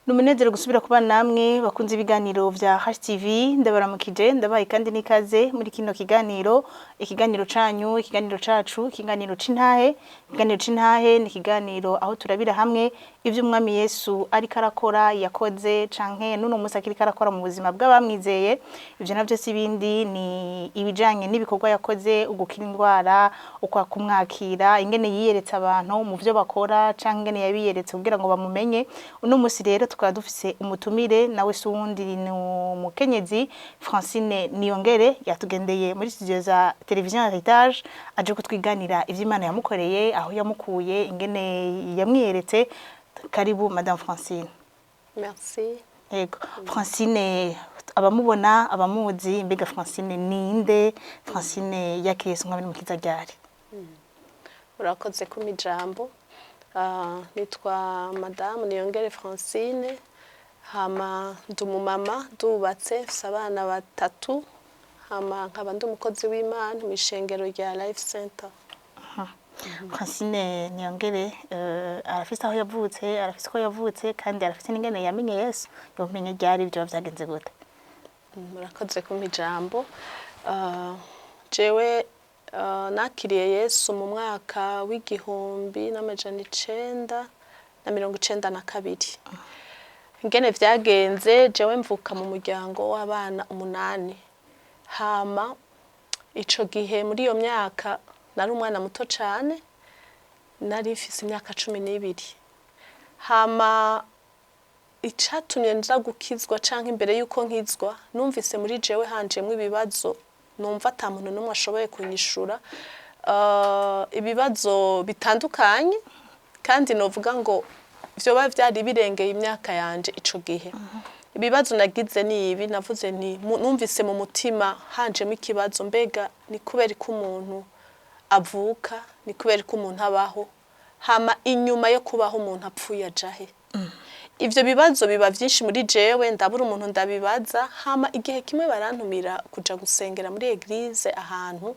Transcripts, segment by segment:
Numunezero gusubira kuba namwe bakunze ibiganiro vya HTV. Ndabaramukije, ndabaye kandi n'ikaze muri kino kiganiro, ikiganiro canyu, ikiganiro cacu, ikiganiro c'intahe. Ikiganiro c'intahe ni ikiganiro aho turabira hamwe ivyo Umwami Yesu ariko arakora, yakoze canke n'uno munsi akiriko arakora mu buzima bw'abamwizeye. Ivyo navyo si ibindi, ni ibijanye n'ibikorwa yakoze, ugukira indwara, ukwa kumwakira, ingene yiyeretse abantu mu vyo bakora canke ingene yabiyeretse kugira ngo bamumenye. Uno munsi rero tukaba dufise umutumire, nawe si uwundi, ni umukenyezi Francine Niyongere, yatugendeye muri studio za Television Heritage, aje kutwiganira ivyo Imana yamukoreye, aho yamukuye, ingene yamwiyeretse. Karibu, Madame Francine. Merci. Yego, Francine, abamubona, abamuzi, mbega Francine ninde? Francine yakiriye Yesu nk'Umwami n'Umukiza ryari? Urakoze kumpa ijambo. Nitwa Madamu Niyongere Francine, hama ndi umumama, ndubatse, mfise abana batatu, hama nkaba ndi umukozi w'Imana mw'ishengero rya Life Center. Francine Niyongere arafise aho yavutse, arafise uko yavutse, kandi arafise n'ingene yamenye Yesu. Yomenye ryari? Vyoba vyagenze gute? Murakoze kumpa ijambo. Jewe nakiriye Yesu mu mwaka w'1992. Ingene vyagenze, jewe mvuka mu muryango w'abana umunani. Hama ico gihe, muri iyo myaka, nari umwana muto cane, nari mfise imyaka 12. Hama icatumye nza gukizwa, canke imbere yuko nkizwa, numvise muri jewe hanjemwo ibibazo numva ata muntu n'umwe ashoboye kunyishura, ibibazo bitandukanye, kandi novuga ngo vyoba vyari birengeye imyaka yanje ico gihe. Ibibazo nagize ni ibi navuze nti numvise mu mutima hanjemo ikibazo: mbega ni kubera ko umuntu avuka? Ni kubera ko umuntu abaho? Hama inyuma yo kubaho, umuntu apfuye ajahe? Ivyo bibazo biba vyinshi muri jewe, ndabura umuntu ndabibaza. Hama igihe kimwe barantumira kuja gusengera muri église ahantu,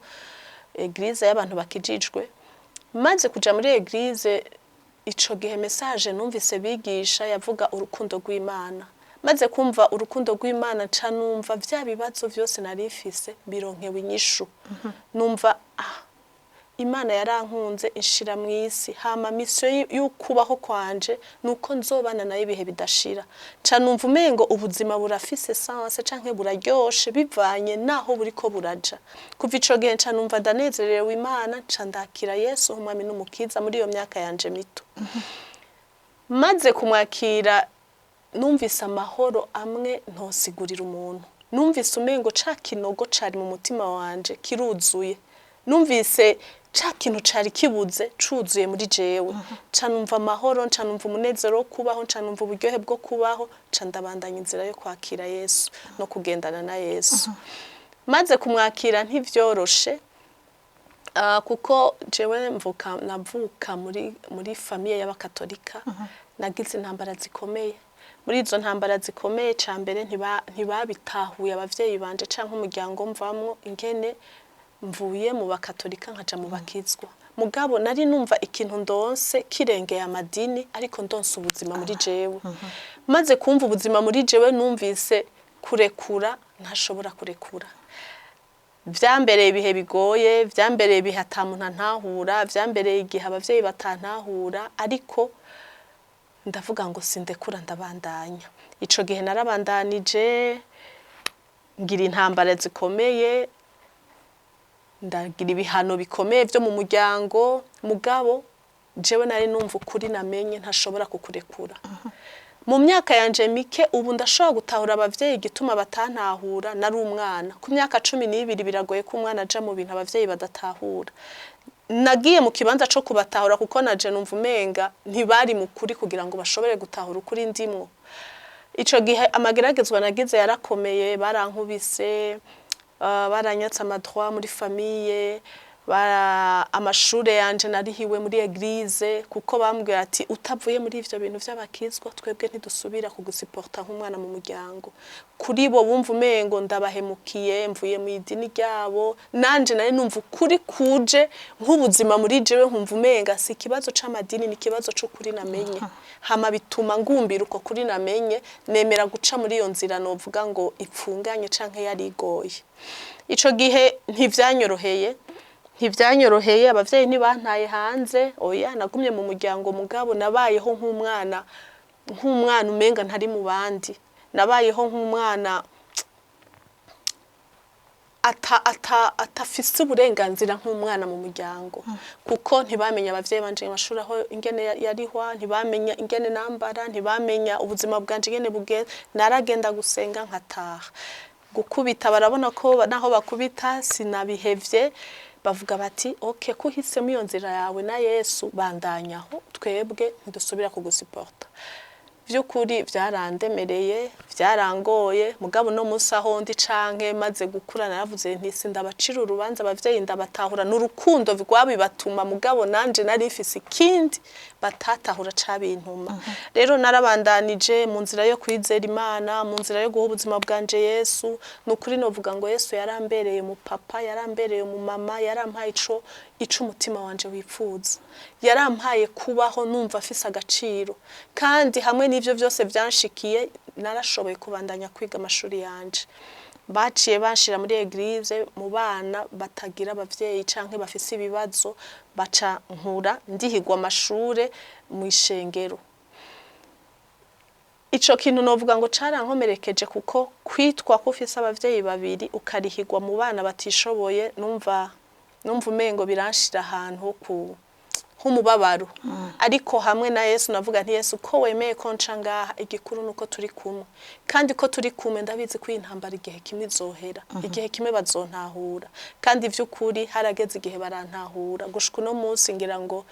église y'abantu bakijijwe. Maze kuja muri église ico gihe, message numvise bigisha yavuga urukundo rw'Imana. Maze kumva urukundo rw'Imana, nca numva vya bibazo vyose nari mfise bironkewe inyishu. Numva, ah, Imana yarankunze inshira mw'isi, hama mission y'ukubaho kwanje nuko nzobana nayo ibihe bidashira. Nca numva umengo ubuzima burafise sens canke buraryoshe bivanye naho buriko buraja. Kuva ico gihe nca numva ndanezerewe Imana, nca ndakira Yesu nk'Umwami n'Umukiza muri iyo myaka yanje mito. Maze kumwakira, numvise amahoro amwe ntosigurira umuntu. Numvise umengo ca kinogo cari mu mutima wanje kiruzuye, numvise ca kintu cari kibuze cuzuye muri jewe. Nca numva amahoro, nca numva umunezero wo kubaho, nca numva uburyohe bwo kubaho. Nca ndabandanya inzira yo kwakira Yesu no kugendana na Yesu. Maze kumwakira ntivyoroshe, kuko jewe mvuka, navuka muri famille y'Abakatolika. Nagize intambara zikomeye. Muri izo ntambara zikomeye, ca mbere ntibabitahuye abavyeyi banje canke umuryango mvamwo, ingene mvuye mu Bakatolika nkaja mu bakizwa. Mugabo nari numva ikintu ndonse kirengeye amadini, ariko ndonse ubuzima muri jewe. Maze kumva ubuzima muri jewe, numvise kurekura ntashobora kurekura. Vyambereye ibihe bigoye, vyambereye ibihe ata muntu antahura, vyambereye igihe abavyeyi batantahura, ariko ndavuga ngo sindekura, ndabandanya. Ico gihe narabandanije, ngira intambara zikomeye, ndagira ibihano bikomeye vyo mu muryango. Mugabo jewe nari numva ukuri namenye ntashobora kukurekura. Mu myaka yanje mike, ubu ndashobora gutahura abavyeyi igituma batantahura. Nari umwana ku myaka 12. Biragoye ko umwana aja mu bintu abavyeyi badatahura. Nagiye mu kibanza co kubatahura, kuko naje numva umenga ntibari mu kuri kugira ngo bashobore gutahura ukuri ndimwo. Ico gihe amageragezwa nagize yarakomeye. Barankubise, baranyatse ama droits muri famille. Amashure yanje narihiwe muri église, kuko bambwira ati: "Utavuye muri ivyo bintu vy'abakizwa, twebwe ntidusubira kugusiporta nk'umwana mu muryango." Kuri bo bumva umengo ndabahemukiye, mvuye mu idini ryabo. Nanje nari numva ukuri kuje nk'ubuzima muri jewe, nkumva umenga si ikibazo c'amadini, ni ikibazo c'ukuri namenye. Hama bituma ngumbira uko kuri namenye, nemera guca muri iyo nzira novuga ngo ipfunganye canke yarigoye. Ico gihe ntivyanyoroheye. Abavyeyi ntibantaye hanze, oya, nagumye mu muryango, mugabo nabayeho nk'umwana umenga ntari mu bandi. Nabayeho nk'umwana atafise uburenganzira nk'umwana mu muryango, kuko ntibamenya abavyeyi banje amashuri aho ingene yarihwa, ntibamenya ingene nambara, ntibamenya ubuzima bwanje ingene bugenda. Naragenda gusenga nkataha. Gukubita barabona ko naho bakubita sinabihevye, bavuga bati: "OK, ko uhisemo iyo nzira yawe na Yesu, bandanyaho, twebwe ntidusubira kugusiporta." Vy'ukuri vyarandemereye, vyarangoye, mugabo no munsi aho ndi canke maze gukura, naravuze nti sindabacira urubanza abavyeyi, ndabatahura n'urukundo rwabibatuma, mugabo nanje nari mfise ikindi batatahura cabintuma. Rero narabandanije mu nzira yo kwizera Imana, mu nzira yo guha ubuzima bwanje Yesu. Ni ukuri novuga ngo Yesu yarambereye mu papa, yarambereye mu mama, yarampaye ico umutima wanje wipfuza, yarampaye kubaho numva afise agaciro. Kandi hamwe n'ivyo vyose vyanshikiye, narashoboye kubandanya kwiga amashuri yanje. Baciye banshira muri église mu bana batagira abavyeyi canke bafise ibibazo, baca nkura ndihigwa amashure mu ishengero. Ico kintu novuga ngo carankomerekeje, kuko kwitwa ko ufise abavyeyi babiri ukarihigwa mu bana batishoboye, numva umengo biranshira ahantu ho ku h'umubabaro. Ariko hamwe na Yesu navuga nti: "Yesu, ko wemeye ko nca ngaha, igikuru nuko turi kumwe, kandi ko turi kumwe ndabizi ko iyi ntambara igihe kimwe izohera, igihe kimwe bazontahura." Kandi vy'ukuri harageze igihe barantahura. Gushika uno munsi ngira ngo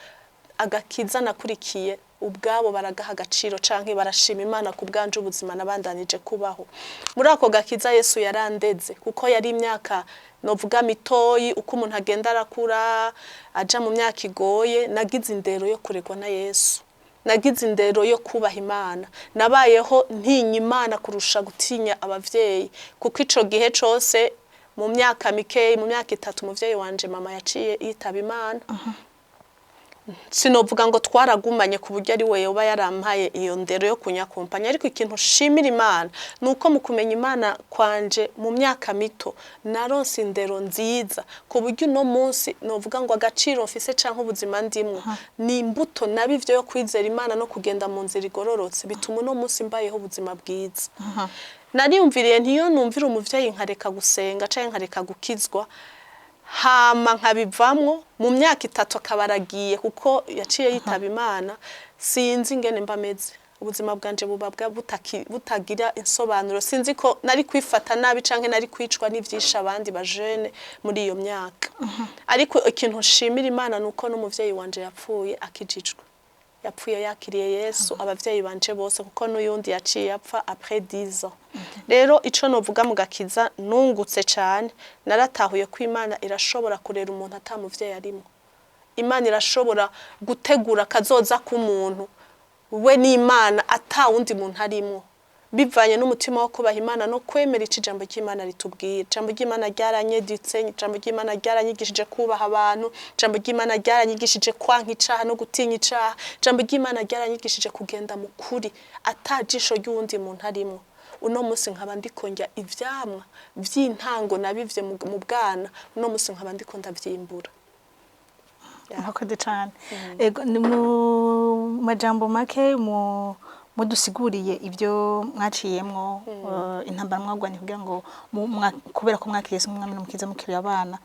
agakiza nakurikiye ubwabo baragaha agaciro canke barashima Imana ku bwanje ubuzima nabandanije kubaho muri ako gakiza. Yesu yarandeze, kuko yari imyaka novuga mitoyi. Uko umuntu agenda arakura aja mu myaka igoye, nagize indero yo kuregwa na Yesu, nagize indero yo kubaha Imana. Nabayeho ntinya Imana kurusha gutinya abavyeyi, kuko ico gihe cose mu myaka mikeyi, mu myaka 3, umuvyeyi wanje mama yaciye yitaba Imana. Sinovuga ngo twaragumanye ku buryo ari we yoba yarampaye iyo ndero yo kunyakumpanya, ariko ikintu nshimira Imana ni uko mu kumenya Imana kwanje mu myaka mito, naronse indero nziza ku buryo uno munsi novuga ngo agaciro mfise canke ubuzima ndimwo ni imbuto nabivyo yo kwizera Imana no kugenda mu nzira igororotse, bituma uno munsi mbayeho ubuzima bwiza. Nariyumviriye ntiyo numvira umuvyeyi nkareka gusenga canke nkareka gukizwa, hama nkabivamwo mu myaka 3 akaba aragiye, kuko yaciye yitaba Imana, sinzi ingene mba meze, ubuzima bwanje buba butagira insobanuro. Sinzi ko nari kwifata nabi canke nari kwicwa n'ivyisha abandi bajene muri iyo myaka. Ariko ikintu nshimira Imana ni uko n'umuvyeyi wanje yapfuye akijijwe, yapfuye yakiriye Yesu, abavyeyi banje bose, kuko n'uyundi yaciye apfa après 10 ans. Rero ico novuga mu gakiza nungutse cane, naratahuye ko Imana irashobora kurera umuntu ata muvyeyi arimo. Imana irashobora gutegura kazoza k'umuntu we n'Imana ata wundi muntu arimwo, bivanye n'umutima wo kubaha Imana no kwemera ico ijambo ry'Imana ritubwira. Ijambo ry'Imana ryaranyeditse, ijambo ry'Imana ryaranyigishije kubaha abantu, ijambo ry'Imana ryaranyigishije kwanka icaha no gutinya icaha, ijambo ry'Imana ryaranyigishije kugenda mu kuri ata jisho ry'uwundi muntu arimwo. Uno munsi nkaba ndiko ndya ivyamwa vy'intango nabivye mu bwana, uno munsi nkaba ndiko ndavyimbura. Murakoze cyane. Ego, ni mu majambo make mu mudusiguriye ibyo mwaciyemwo, intambara mwagwanye kugira ngo kubera ko mwakiriye Yesu nk'umwami n'umukiza mukiri abana.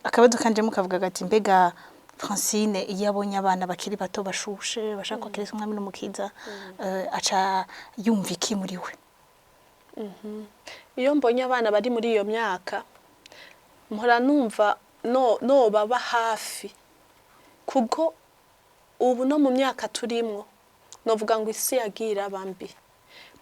Akabazo kanje mukavuga gati: mbega Francine iyo abonye abana bakiri bato bashushe bashaka kwakira Yesu nk'umwami n'umukiza, aca yumva iki muri we? Iyo mbonye abana bari muri iyo myaka, mpora numva no nobaba hafi, kuko ubu no mu myaka turimwo novuga ngo isi yagiye iraba mbi.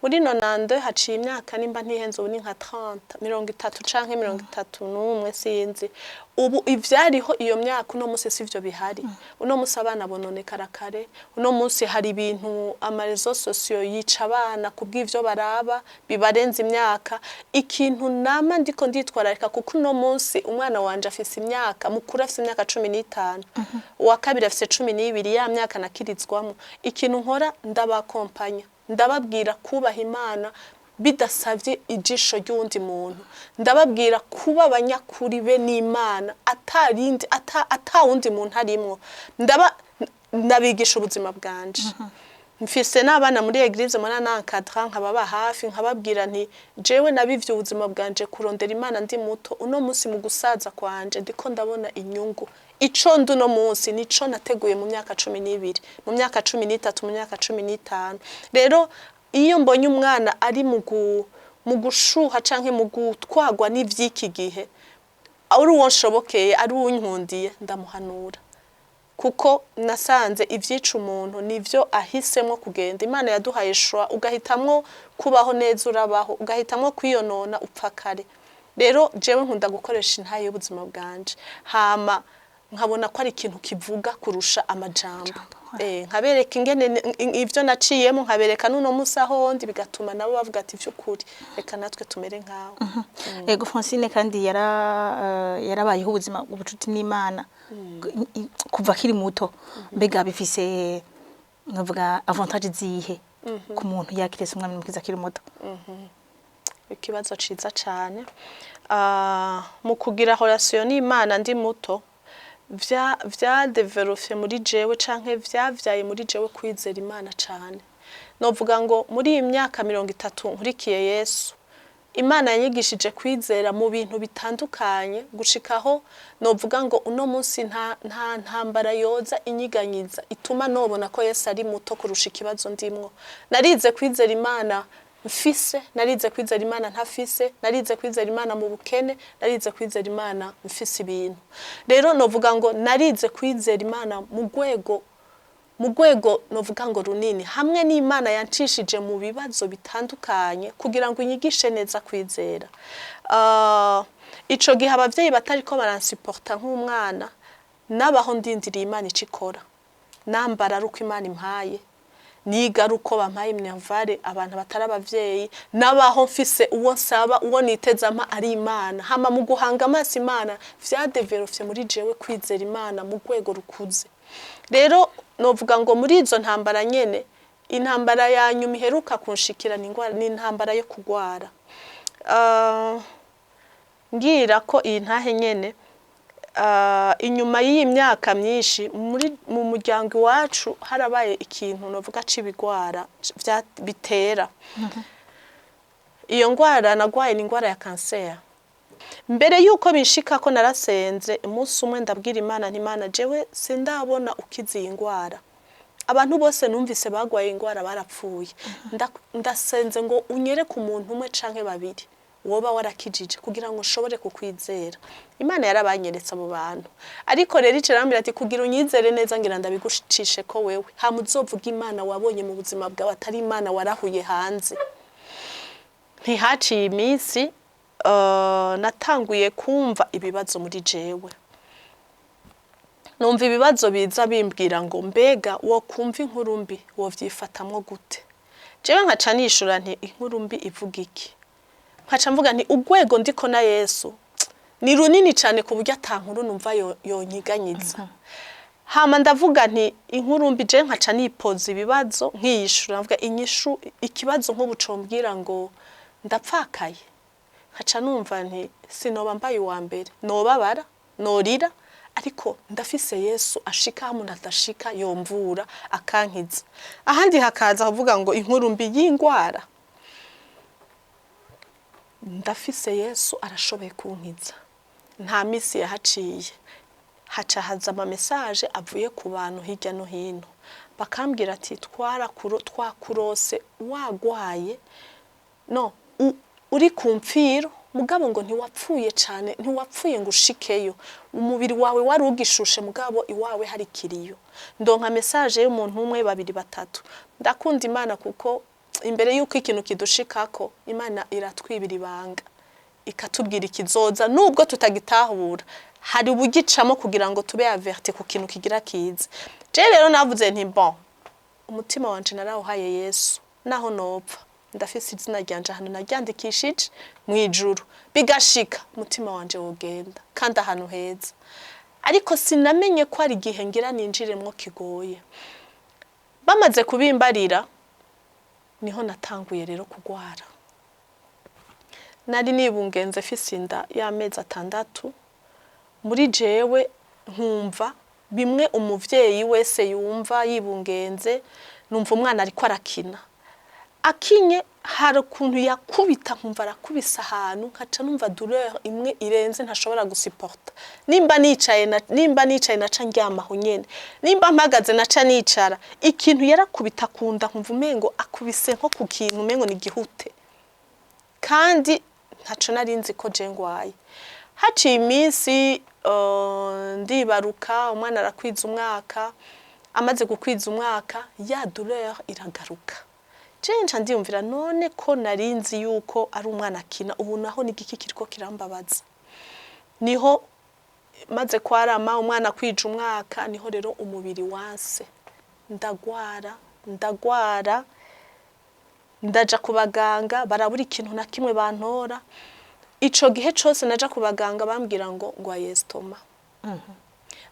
Muri 92 haciye imyaka, nimba ntihenze, ubu ni nka 30, 30 canke 31, sinzi. Ubu ivyariho iyo myaka, uno munsi sivyo bihari. Uno munsi abana bononekara kare. Uno munsi hari ibintu, ama réseaux sociaux yica abana kubw'ivyo baraba bibarenza imyaka. Ikintu nama ndiko nditwararika, kuko uno munsi umwana wanje afise imyaka, mukuru afise imyaka 15, uwa kabiri afise 12, ya myaka nakirizwamo. Ikintu nkora, ndabakompanya, ndababwira kubaha Imana bidasabye ijisho ry'uwundi muntu, ndababwira kuba abanyakuri be n'Imana atarindi ata wundi muntu arimwo. Ndabigisha ubuzima bwanje. Mfise n'abana muri église mwana nankadra, nkababa hafi, nkababwira nti: "Jewe nabivye ubuzima bwanje kurondera Imana ndi muto. Uno munsi mu gusaza kwanje ndiko ndabona inyungu. Ico ndi uno munsi nico nateguye mu myaka 12, mu myaka 13, mu myaka 15." Rero iyo mbonye umwana ari mu gushuha canke mu gutwagwa n'ivy'iki gihe, ari uwo nshobokeye, ari uwunkundiye, ndamuhanura, kuko nasanze ivyica umuntu nivyo ahisemwo kugenda. Imana yaduhaye choix: ugahitamwo kubaho neza urabaho, ugahitamwo kwiyonona upfa kare. Rero jewe nkunda gukoresha intahe y'ubuzima bwanje, hama nkabona ko ari ikintu kivuga kurusha amajambo. Nkabereka ingene ivyo naciyemo, nkabereka n'uno munsi aho ndi, bigatuma nabo bavuga ati: "Vy'ukuri, reka natwe tumere nkawe." Ego, Francine kandi yarabayeho ubuzima ubucuti n'Imana kuva akiri muto. Mbega bifise, navuga, avantage zihe ku muntu yakirese Umwami Mukiza akiri muto? Ikibazo ciza cane. Mu kugira relation n'Imana ndi muto, vya développé muri jewe canke vyavyaye muri jewe kwizera Imana cane. Novuga ngo muri iyi myaka 30 nkurikiye Yesu, Imana yanyigishije kwizera mu bintu bitandukanye, gushikaho novuga ngo uno munsi nta ntambara yoza inyiganyiza ituma nobona ko Yesu ari muto kurusha ikibazo ndimwo. Narize kwizera Imana mfise, narize kwizera Imana ntafise, narize kwizera Imana mu bukene, narize kwizera Imana mfise ibintu. Rero novuga ngo narize kwizera Imana mu rwego novuga ngo runini, hamwe n'Imana yancishije mu bibazo bitandukanye kugira ngo inyigishe neza kwizera. Ico gihe abavyeyi batariko baransiporta nk'umwana, nabaho ndindiriye Imana ico ikora. Nambara ari uko Imana impaye, niga ari uko bampaye minerval abantu batari abavyeyi, nabaho mfise uwo nsaba, uwo niteze ampa ari Imana. Hama mu guhanga amaso Imana, vyadevelopye muri jewe kwizera Imana mu rwego rukuze. Rero novuga ngo muri izo ntambara nyene, intambara ya nyuma iheruka kunshikira ni ingwara, ni intambara yo kugwara. Ngira ko iyi ntahe nyene, inyuma y'iyi myaka myinshi, muri mu muryango iwacu harabaye ikintu novuga c'ibigwara bitera. Iyo ngwara nagwaye ni ingwara ya kanseri. Mbere yuko binshika ko, narasenze umunsi umwe, ndabwira Imana nti: "Imana, jewe sindabona ukiza iyi ngwara. Abantu bose numvise bagwaye ingwara barapfuye. Ndasenze ngo unyereke umuntu umwe canke babiri woba warakijije kugira ngo nshobore kukwizera." Imana yarabanyeretse abo bantu. Ariko rero ico irambwira ati: "Kugira unyizere neza, ngira ndabigucishe ko wewe, hama uzovuga Imana wabonye mu buzima bwawe, atari Imana warahuye hanze." Ntihaciye iminsi, natanguye kumva ibibazo muri jewe. Numva ibibazo biza bimbwira ngo: "Mbega wo kumva inkuru mbi, wovyifatamwo gute?" Jewe nkaca nishura nti: "Inkuru mbi ivuga iki?" Nkaca mvuga nti: "Urwego ndiko na Yesu ni runini cyane ku buryo ata nkuru numva yonyiganyiza." Hama ndavuga nti: "Inkuru mbi?" Je nkaca nipoza ibibazo, nkiyishura, mvuga inyishu ikibazo. Nk'ubu combwira ngo ndapfakaye, nkaca numva nti: "Sinoba mbaye uwa mbere, nobabara, norira, ariko ndafise Yesu ashika aho umuntu adashika, yomvura akankiza." Ahandi hakaza kuvuga ngo: "Inkuru mbi y'ingwara?" Ndafise Yesu, arashoboye kunkiza. Nta misi yahaciye, haca haza ama message avuye ku bantu hirya no hino, bakambwira ati: "Twakurose wagwaye, no uri ku mfiro, mugabo ngo ntiwapfuye cane, ntiwapfuye ngo ushikeyo, umubiri wawe wari ugishushe, mugabo iwawe hari kiriyo." Ndonka message y'umuntu umwe, babiri, batatu. Ndakunda Imana kuko Imbere yuko ikintu kidushikako, Imana iratwibira ibanga, ikatubwira ikizoza nubwo tutagitahura. Hari ubugicamo kugira ngo tube averti ku kintu kigira kiza. Je rero navuze nti: "Bon, umutima wanje narawuhaye Yesu, naho nopfa ndafise izina ryanje ahantu naryandikishije mu ijuru, bigashika umutima wanje wogenda kandi ahantu heza." Ariko sinamenye ko ari igihe ngira ninjiremwo kigoye. Bamaze kubimbarira, niho natanguye rero kugwara. Nari nibungenze, fise inda y'amezi 6. Muri jewe nkumva bimwe umuvyeyi wese yumva yibungenze. Numva umwana ariko arakina, akinye, hari ukuntu yakubita, nkumva arakubise ahantu, nkaca numva douleur imwe irenze ntashobora gusuporta. Nimba nicaye, naca ndyamaho nyene; nimba mpagaze, naca nicara. Ikintu yarakubita kunda, nkumva umengo akubise nko ku kintu, umengo ni igihute, kandi ntaco nari nzi ko je ngwaye. Haciye iminsi, ndibaruka, umwana arakwiza umwaka. Amaze gukwiza umwaka, ya douleur iragaruka. Je nca ndiyumvira: none ko nari nzi yuko ari umwana akina, ubu naho ni igiki kiriko kirambabaza? Niho maze kwarama, umwana kwija umwaka, niho rero umubiri wanse, ndagwara, ndagwara, ndaja ku baganga, barabura ikintu na kimwe bantora. Ico gihe cose naja ku baganga, bambwira ngo ngwaye estomac.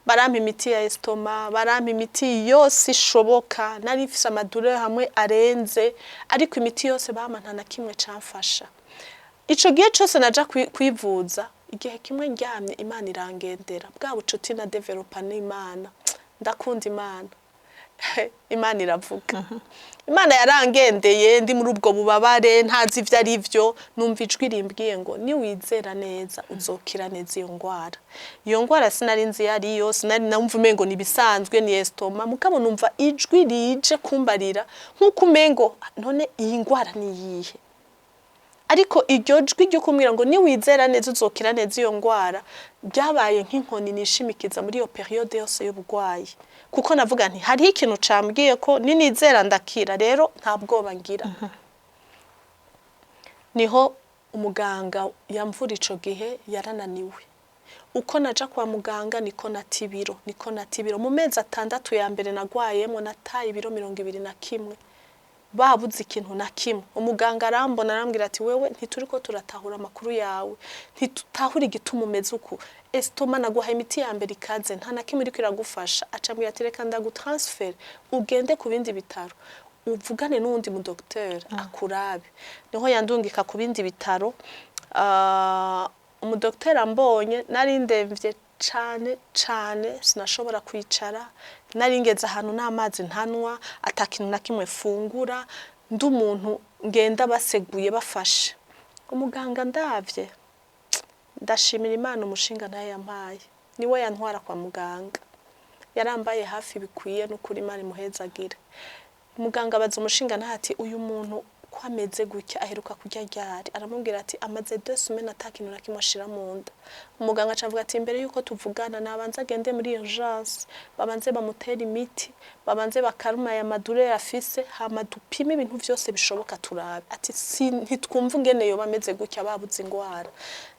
Barampa imiti ya estomac, barampa imiti yose ishoboka. Nari mfise ama douleurs hamwe arenze, ariko imiti yose bampa nta na kimwe camfasha. Ico gihe cose naja kwivuza, igihe kimwe ndyamye, Imana irangendera. Bwa bucuti na developa n'Imana, ndakunda Imana, Imana iravuga. Imana yarangendeye ndi muri ubwo bubabare, ntazi ivyo ari vyo. Numva ijwi rimbwiye ngo: "Niwizera neza, uzokira neza iyo ngwara." Iyo ngwara sinari nzi iyo ariyo, sinari numva, umengo ni ibisanzwe, ni estomac. Mugabo numva ijwi rije kumbarira nk'uko umengo: "None iyi ngwara ni iyihe?" Ariko iryo jwi ryo kumbwira ngo: "Niwizera neza, uzokira neza iyo ngwara", ryabaye nk'inkoni nishimikiza muri iyo période yose y'ubugwayi, kuko navuga nti: "Hariho ikintu cambwiye ko ninizera ndakira, rero nta bwoba ngira." Niho umuganga yamvura ico gihe yarananiwe. Uko naja kwa muganga, niko nata ibiro, niko nata ibiro. Mu mezi 6 ya mbere nagwayemwo, nataye ibiro 21. Babuze ikintu na kimwe. Umuganga arambona, arambwira ati: "Wewe ntituriko turatahura amakuru yawe, ntitutahura igituma umeze uku. Estomac naguhaye imiti ya mbere ikaze, nta na kimwe iriko iragufasha." Acambwira ati: "Reka ndagutransfere, ugende ku bindi bitaro, uvugane n'uwundi mu docteur akurabe." Niho yandungika ku bindi bitaro. Umudokiteri ambonye, nari ndemvye cane cane, sinashobora kwicara, nari ngeze ahantu n'amazi ntanywa, ata kintu na kimwe fungura, ndi umuntu ngenda baseguye bafashe. Umuganga ndavye, ndashimira Imana umushinga ntayo yampaye, niwe yantwara kwa muganga, yarambaye hafi bikwiye, n'ukuri Imana imuhezagire. Muganga abaza umushinga ntayo ati: "Uyu muntu ko ameze gutya, aheruka kurya ryari?" Aramubwira ati: "Amaze 2 semaines ata kintu na kimwe ashira mu nda." Umuganga aca avuga ati: "Imbere yuko tuvugana, nabanze agende muri urgence, babanze bamutere imiti, babanze bakaruma aya ma douleurs afise, hama dupime ibintu vyose bishoboka, turabe." Ati: "Si ntitwumva ingene yoba ameze gutya, babuze ingwara."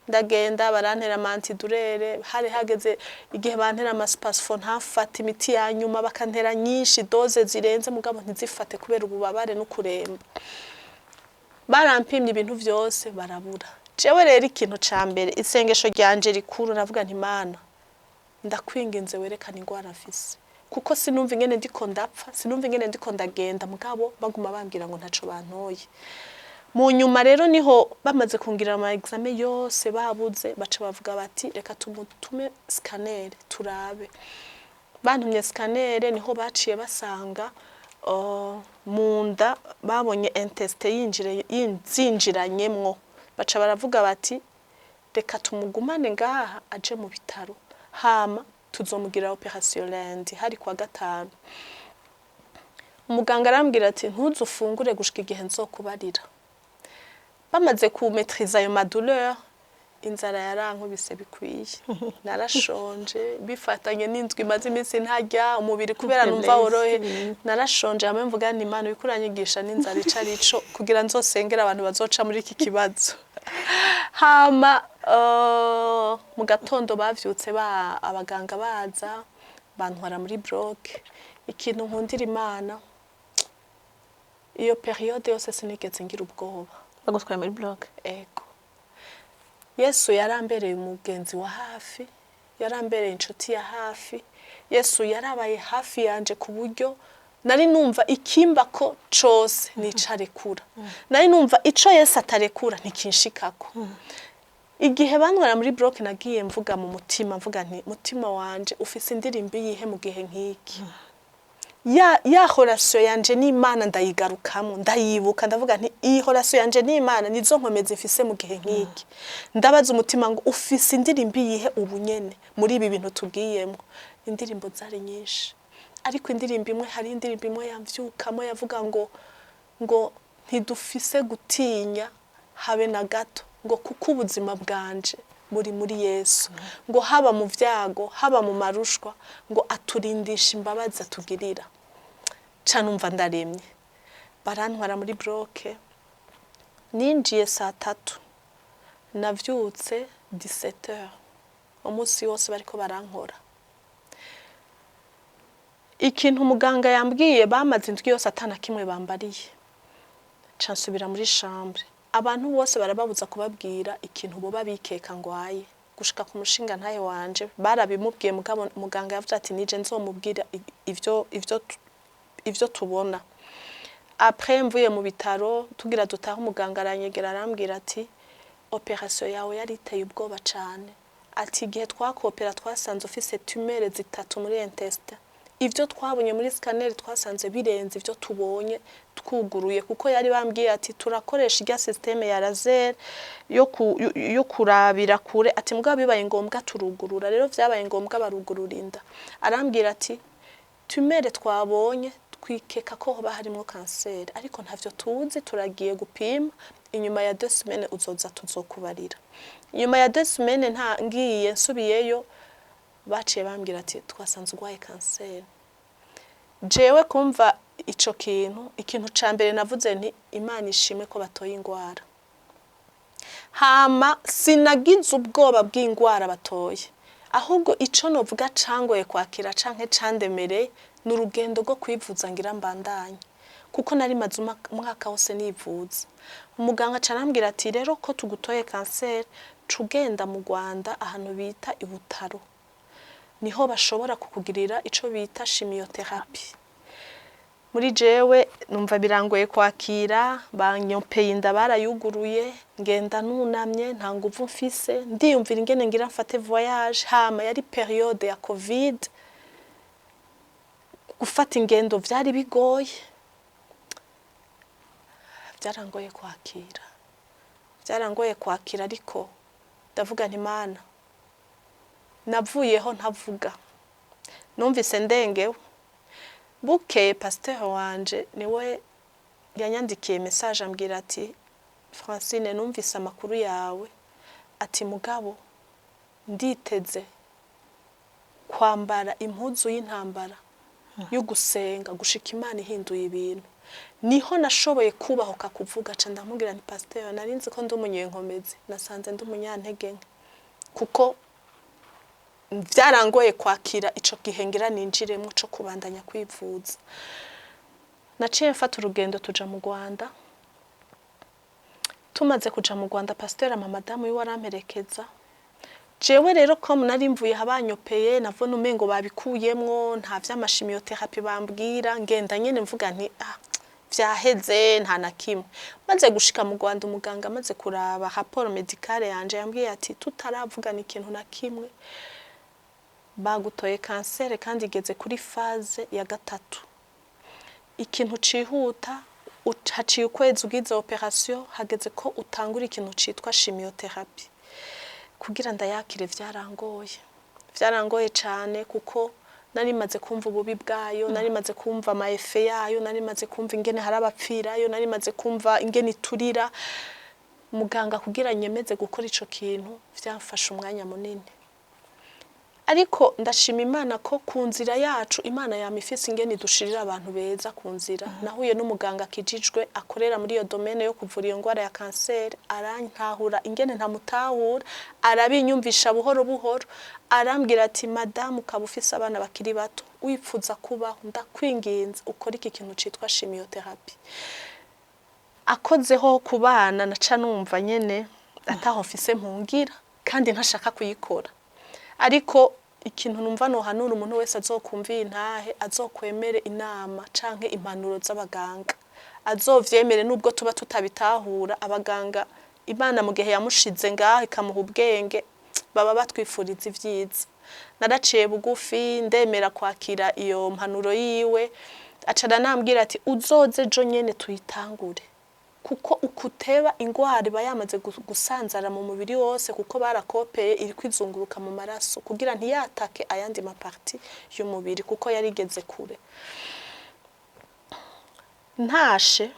Ndagenda, barantera ama antidouleurs. Hari hageze igihe bantera ama Spasfon ntafate, imiti ya nyuma bakantera nyinshi, doses zirenze, mugabo ntizifate kubera ububabare no kuremba. Barampimye ibintu vyose, barabura. Jewe rero ikintu ca mbere, isengesho ryanje rikuru, navuga nti: "Mana, ndakwinginze werekane ingwara mfise, kuko sinumva ingene ndiko ndapfa, sinumva ingene ndiko ndagenda, mugabo baguma bambwira ngo ntaco bantoye." Mu nyuma rero niho bamaze kungira ama examen yose babuze, baca bavuga bati: "Reka tumutume scanner turabe." Bantumye scanner, niho baciye basanga mu nda babonye intestin zinjiranyemwo. Baca baravuga bati: "Reka tumugumane ngaha, aje mu bitaro, hama tuzomugira opération lundi." Hari kwa gatanu. Umuganga arambwira ati: "Ntuzufungure gushika igihe nzokubarira." Bamaze kumetriza ayo ma douleurs, Inzara yarankubise bikwiye, narashonje bifatanye n'indwi imaze iminsi ntarya, umubiri kubera numva worohe, narashonje. Hamwe mvuga nti: "Imana, uriko uranyigisha n'inzara ico arico kugira nzosengere abantu bazoca muri iki kibazo." Hama mu gatondo bavyutse ba abaganga baza bantwara muri bloc. Ikintu nkundira Imana, iyo période yose sinigeze ngira ubwoba. Bagutwaye muri bloc? Ego. Yesu yarambereye umugenzi wa hafi, yarambereye inshuti ya hafi. Yesu yarabaye hafi yanje ku buryo nari numva ikimba ko cose nicarekura, nari numva ico Yesu atarekura ntikinshikako. Igihe bantwara muri bloc, nagiye mvuga mu mutima, mvuga nti: "Mutima wanje, ufise indirimbo iyihe mu gihe nk'iki?" Ya relation yanje n'Imana ndayigarukamo, ndayibuka, ndavuga nti: "Iyi relation yanje n'Imana nizo nkomezi mfise mu gihe nk'iki." Ndabaza umutima ngo: "Ufise indirimbo iyihe ubu nyene muri ibi bintu tugiyemo?" Indirimbo zari nyinshi, ariko indirimbo imwe, hari indirimbo imwe yamvyukamo yavuga ngo ntidufise gutinya habe na gato, ngo kuko ubuzima bwanje buri muri Yesu, ngo haba mu vyago, haba mu marushwa, ngo aturindisha imbabazi atugirira. Ca numva ndaremye. Barantwara muri bloc, ninjiye saa 3, navyutse 17h. Umunsi wose bariko barankora. Ikintu umuganga yambwiye, bamaze indwi yose atana kimwe bambariye. Ca nsubira muri chambre, abantu bose barababuza kubabwira ikintu boba bikeka ngwaye, gushika ku mushinga ntaye wanje barabimubwiye. Mugabo muganga yavuze ati: "Nije nzomubwira ivyo tubona." Après mvuye mu bitaro, tugira dutahe, umuganga aranyegera arambwira ati: "Opération yawe yari iteye ubwoba cane." Ati: "Igihe twakopera twasanze ufise tumeurs zitatu muri intestin. Ivyo twabonye muri scanner twasanze birenze ivyo tubonye twuguruye." Kuko yari bambwiye ati: "Turakoresha irya système ya laser yo kurabira kure." Ati: "Mugabo bibaye ngombwa turugurura." Rero vyabaye ngombwa barugurura inda. Arambwira ati: "Tumeur twabonye twikeka ko hoba harimwo kanseri, ariko ntavyo tuzi, turagiye gupima. Inyuma ya 2 semaines uzoza tuzokubarira." Inyuma ya 2 semaines nta ngiye nsubiyeyo, baciye bambwira ati: "Twasanze urwaye kanseri." Jewe kumva ico kintu, ikintu ca mbere navuze nti: "Imana ishimwe ko batoye ingwara." Hama sinagize ubwoba bw'ingwara batoye, ahubwo ico novuga cangoye kwakira canke candemereye ni urugendo rwo kwivuza ngira mbandanye, kuko nari maze umwaka wose nivuza. Umuganga aca arambwira ati: "Rero ko tugutoye kanseri, cugenda mu Rwanda ahantu bita i Butaro, niho bashobora kukugirira ico bita chimiothérapie." Muri jewe numva birangoye kwakira. Banyompeye inda, barayuguruye, ngenda nunamye, nta nguvu mfise, ndiyumvira ingene ngira mfate voyage. Hama yari période ya Covid, gufata ingendo vyari bigoye. Byarangoye kwakira, byarangoye kwakira, ariko ndavuga nti: "Mana." Navuyeho ntavuga, numvise ndengewe. Bukeye pasteur wanje niwe yanyandikiye message, ambwira ati: "Francine, numvise amakuru yawe." Ati: "Mugabo nditeze kwambara impuzu y'intambara yo gusenga gushika Imana ihinduye ibintu." Niho nashoboye kubahuka kuvuga. Ca ndamubwira nti: "Pasteur, nari nzi ko ndi umunyenkomezi, nasanze ndi umunyantege nke, kuko byarangoye kwakira ico gihe ngira ninjiremwo co kubandanya kwivuza." Naciye mfata urugendo tuja mu Rwanda. Tumaze kuja mu Rwanda, pasteur ama madamu wiwe aramperekeza. Jewe rero ko nari mvuye habanyopeye, navona umengo babikuyemwo, nta vy'ama chimiothérapie bambwira, ngenda nyene mvuga nti: "Ah, vyaheze, nta na kimwe." Maze gushika mu Rwanda, umuganga amaze kuraba rapport médicale yanje yambwiye ati: "Tutaravugana ikintu na kimwe, bagutoye kanseri kandi igeze kuri phase ya gatatu. Ikintu cihuta, haciye ukwezi ugize opération, hageze ko utangura ikintu citwa chimiothérapie." Kugira ndayakire vyarangoye, vyarangoye cane, kuko nari maze kumva ububi bwayo, nari maze kumva ama effets yayo, nari maze kumva ingene hari abapfirayo, nari maze kumva ingene iturira. Muganga kugira nyemeze gukora ico kintu vyamfashe umwanya munini, ariko ndashima Imana ko ku nzira yacu Imana yama ifise ingene idushirira abantu beza ku nzira. Nahuye n'umuganga akijijwe akorera muri iyo domaine yo kuvura iyo ngwara ya kanseri, arantahura ingene ntamutahura, arabinyumvisha buhoro buhoro, arambwira ati: "Madamu, ukaba ufise abana bakiri bato, wipfuza kubaho, ndakwinginze ukore iki kintu citwa chimiothérapie." Akozeho ku bana, naca numva nyene ataho mfise mpungira kandi ntashaka kuyikora. Ariko ikintu numva nohanura umuntu wese azokumva iyi ntahe, azokwemere inama canke impanuro z'abaganga, azovyemere nubwo tuba tutabitahura. Abaganga, Imana mu gihe yamushize ngaho ikamuha ubwenge, baba batwifuriza ivyiza. Naraciye bugufi, ndemera kwakira iyo mpanuro yiwe. Aca aranambwira ati: "Uzoze ejo nyene tuyitangure, kuko ukuteba ingwara iba yamaze gusanzara mu mubiri wose, kuko barakopeye iri kwizunguruka mu maraso kugira ntiyatake ayandi ma parties y'umubiri, kuko yarigeze kure." Ntashe,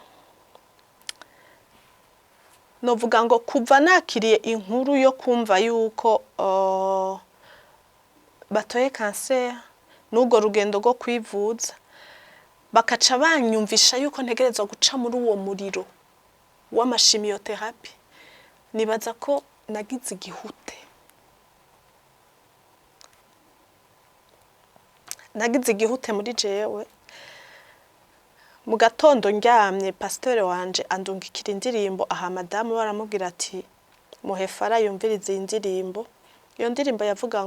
novuga ngo kuva nakiriye inkuru yo kumva yuko batoye kanseri, n'urwo rugendo rwo kwivuza, bakaca banyumvisha yuko ntegerezwa guca muri uwo muriro w'ama chimiothérapie, nibaza ko nagize igihute, nagize igihute muri jewe. Mu gatondo ndyamye, pasiteri wanje andungikira indirimbo aha madamu, baramubwira ati: "Muhefara yumvirize iyi ndirimbo." Iyo ndirimbo yavuga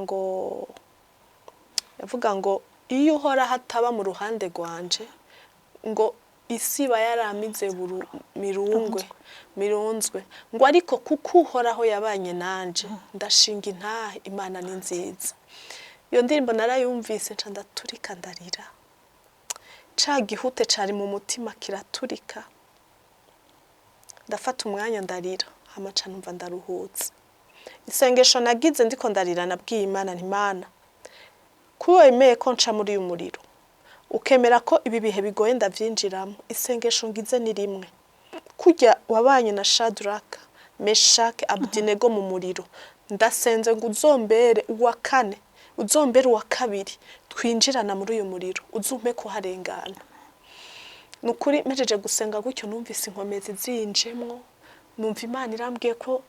ngo iyo uhora hataba mu ruhande rwanje, ngo isi iba yaramize mirungwe mirunzwe, ngo ariko kuko Uhoraho yabanye nanje, ndashinga intahe, Imana ni nziza. Iyo ndirimbo narayumvise, nca ndaturika ndarira. Ca gihute cari mu mutima kiraturika, ndafata umwanya ndarira, hama ca numva ndaruhutse. Isengesho nagize ndiko ndarira, nabwiye Imana nti: "Mana, kuba wemeye ko nca muri uyu muriro, ukemera ko ibi bihe bigoye ndavyinjiramo, isengesho ngize ni rimwe: kurya wabanye na Shadraka, Meshake, Abudinego mu muriro, ndasenze ngo uzombere uwa kane, uzombere uwa kabiri twinjirana muri uyu muriro, uzumpe kuharengana." Ni ukuri, mpejeje gusenga gutyo, numvise inkomezi zinjemwo, numva Imana irambwiye ko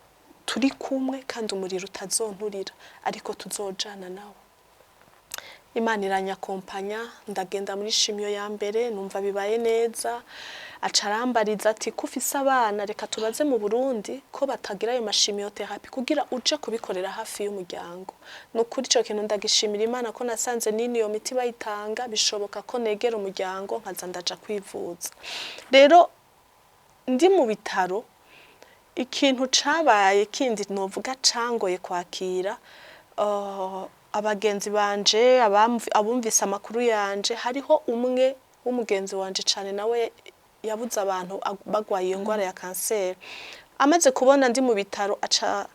turi kumwe kandi umuriro utazonturira, ariko tuzojana nawe. Imana iranyakompanya, ndagenda muri chimio ya mbere, numva bibaye neza. Aca arambariza ati: "Ko ufise abana, reka tubaze mu Burundi ko batagira ayo ma chimiothérapie kugira uje kubikorera hafi y'umuryango." Ni ukuri, ico kintu ndagishimira Imana ko nasanze nini iyo miti bayitanga, bishoboka ko negera umuryango nkaza ndaja kwivuza. Rero ndi mu bitaro, ikintu cabaye kindi novuga cangoye kwakira, abagenzi banje abumvise amakuru yanje, hariho umwe w'umugenzi wanje cane, nawe yabuze abantu bagwaye iyo ngwara ya kanseri. Amaze kubona ndi mu bitaro, aca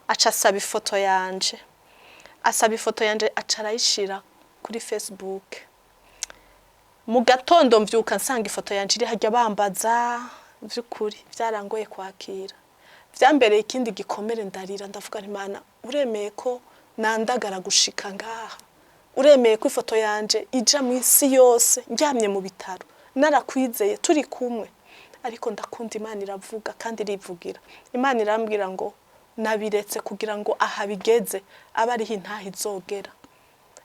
asaba ifoto yanje, asaba ifoto yanje, aca arayishira kuri Facebook. Mu gatondo mvyuka nsanga ifoto yanje iri harya, bambaza. Vy'ukuri vyarangoye kwakira, vyambereye ikindi gikomere. Ndarira, ndavuga nti: "Mana, uremeye ko nandagara gushika ngaha, uremeye ko ifoto yanje ija mu isi yose ndyamye mu bitaro, narakwizeye turi kumwe." Ariko ndakunda Imana, iravuga kandi irivugira. Imana irambwira ngo nabiretse kugira ngo aha bigeze abe ariho intaha izogera,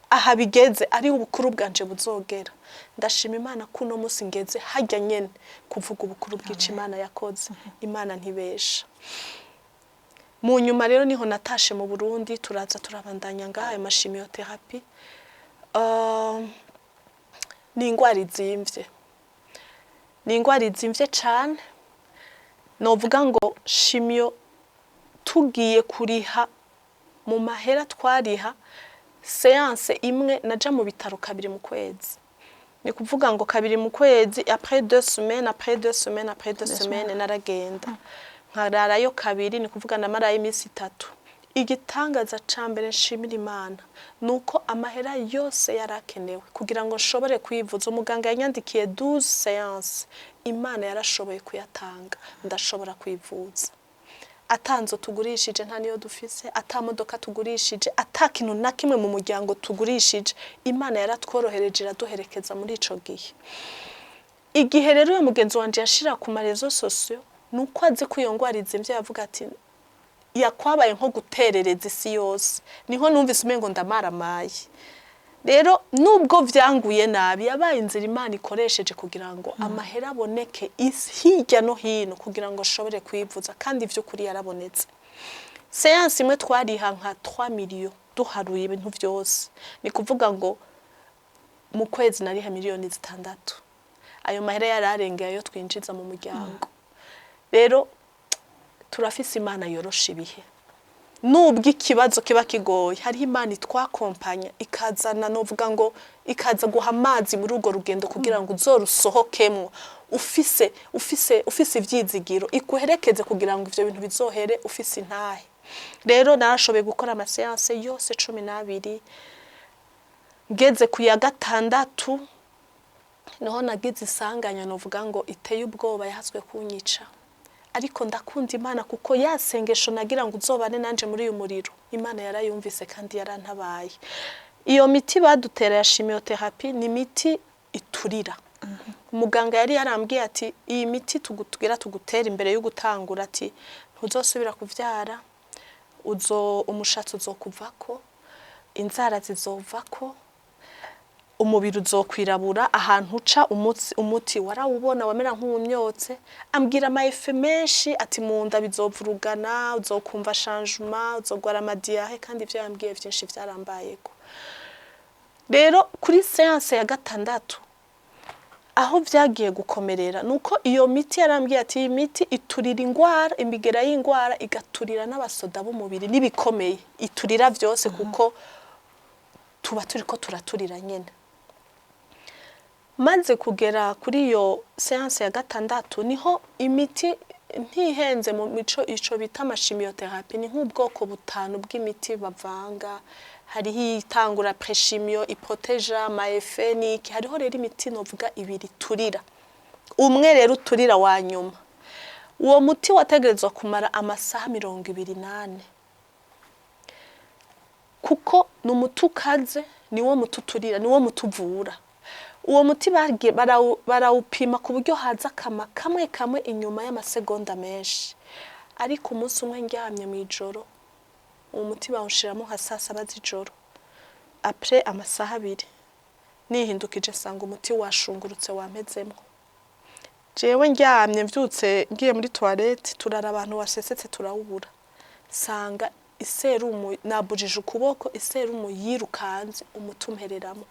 aha bigeze ari ubukuru bwanje buzogera. Ndashima Imana ko uno munsi ngeze harya nyene kuvuga ubukuru bw'ico Imana yakoze. Imana ntibesha. Mu nyuma rero niho natashe mu Burundi, turaza turabandanya ngaha ayo ma chimiothérapie. Ni ingwara izimvye, ni ingwara izimvye cane. Novuga ngo chimio tugiye kuriha mu mahera twariha séance imwe, naja mu bitaro kabiri mu kwezi. Ni kuvuga ngo kabiri mu kwezi, après 2 semaines, après 2 semaines, après 2 semaines, naragenda nkararayo kabiri. Ni kuvuga namarayo iminsi 3. Igitangaza ca mbere nshimira Imana ni uko amahera yose yarakenewe kugira ngo nshobore kwivuza, umuganga yanyandikiye 12 séances, Imana yarashoboye kuyatanga, ndashobora kwivuza. Ata nzu tugurishije, nta niyo dufise, ata modoka tugurishije, ata kintu na kimwe mu muryango tugurishije. Imana yaratworohereje, iraduherekeza muri ico gihe. Igihe rero uyo mugenzi wanje yashira ku ma réseaux sociaux, nuko azi ko iyo ngwara izimvye, yavuga ati yakwabaye nko guterereza isi yose. Niho numvise umengo ndamaramaye. Rero nubwo vyanguye nabi, yabaye inzira Imana ikoresheje kugira ngo amahera aboneke isi hirya no hino, kugira ngo ashobore kwivuza. Kandi vy'ukuri yarabonetse. Séance imwe twariha nka 3 millions duharuye ibintu vyose. Ni kuvuga ngo mu kwezi nariha miliyoni 6. Ayo mahera yararengeye ayo twinjiza mu muryango. Rero turafise Imana yorosha ibihe. Nubwo ikibazo kiba kigoye, hariho Imana itwakompanya, ikazana, novuga ngo ikaza guha amazi muri urwo rugendo kugira ngo uzorusohokemwo ufise ivyizigiro, ikuherekeze kugira ngo ivyo bintu bizohere ufise intahe. Rero narashoboye gukora ama séances yose 12. Ngeze ku ya gatandatu niho nagize isanganya, novuga ngo iteye ubwoba, yahaswe kunyica. Ariko ndakunda Imana, kuko ya sengesho nagira ngo uzobane nanje muri uyu muriro, Imana yarayumvise kandi yarantabaye. Iyo miti badutera ya chimiothérapie ni imiti iturira. Umuganga yari yarambwiye ati iyi miti tugutwira tugutera imbere yo gutangura, ati ntuzosubira kuvyara, uzo umushatsi uzokuvako, inzara zizovako, umubiri uzokwirabura, ahantu uca umutsi umuti warawubona wamera nk'uwumyotse. Ambwira ama effets menshi, ati mu nda bizovurugana, uzokumva changement, uzogwara ama diarrhées. Kandi ivyo yambwiye vyinshi vyarambayeko. Rero kuri séance ya gatandatu, aho vyagiye gukomerera, nuko iyo miti yarambwiye ati iyi miti iturira ingwara, imigera y'ingwara, igaturira n'abasoda b'umubiri n'ibikomeye, iturira vyose, kuko tuba turiko turaturira nyene. Maze kugera kuri iyo séance ya gatandatu, niho imiti ntihenze mu mico, ico bita ama chimiothérapie ni nk'ubwoko butanu bw'imiti bavanga. Hariho itangura pré-chimio, iproteja ama effets niki. Hariho rero imiti novuga ibiri iturira, umwe rero uturira wa nyuma. Uwo muti wategerezwa kumara amasaha 24, kuko ni umuti ukaze, niwo muti uturira, niwo muti uvura. Uwo muti barawupima ku buryo haza akama kamwe kamwe inyuma y'amasegonda menshi. Ariko umunsi umwe ndyamye mu ijoro, uwo muti bawushiramo nka saa 7 z'ijoro, après amasaha 2 nihindukije nsanga umuti washungurutse, wampezemwo. Jewe ndyamye, mvyutse ngiye muri toilette, turara abantu wasesetse turawubura. Sanga iserumu, nabujije ukuboko, iserumu yirukanze, umuti umpereramo.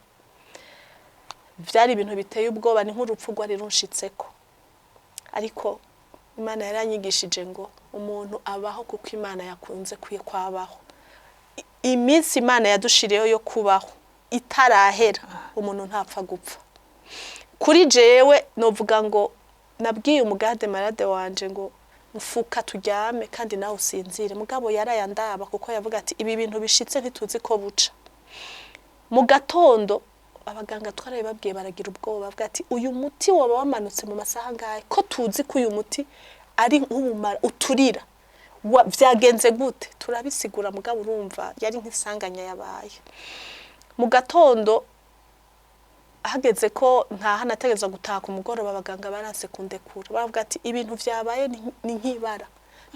Vyari ibintu biteye ubwoba, ni nk'urupfu rwari runshitseko. Ariko Imana yaranyigishije ngo umuntu abaho kuko Imana yakunze kwiye kwabaho. Iminsi Imana yadushiriyeho yo kubaho itarahera, umuntu ntapfa gupfa. Kuri jewe novuga ngo nabwiye umu garde-malade wanje ngo mfuka turyame kandi nawe usinzire. Mugabo yarayandaba, kuko yavuga ati ibi bintu bishitse ntituzi ko buca. Mu gatondo abaganga twarabibabwiye, baragira ubwoba, bavuga ati uyu muti woba wamanutse mu masaha angahe, ko tuzi ko uyu muti ari nk'ubumara uturira, vyagenze gute? Turabisigura, mugabo urumva yari nk'isanganya yabaye. Mu gatondo hageze ko ntaha, nategerezwa gutaha ku mugoroba, abaganga baranse kundekura, baravuga ati ibintu vyabaye ni nk'ibara,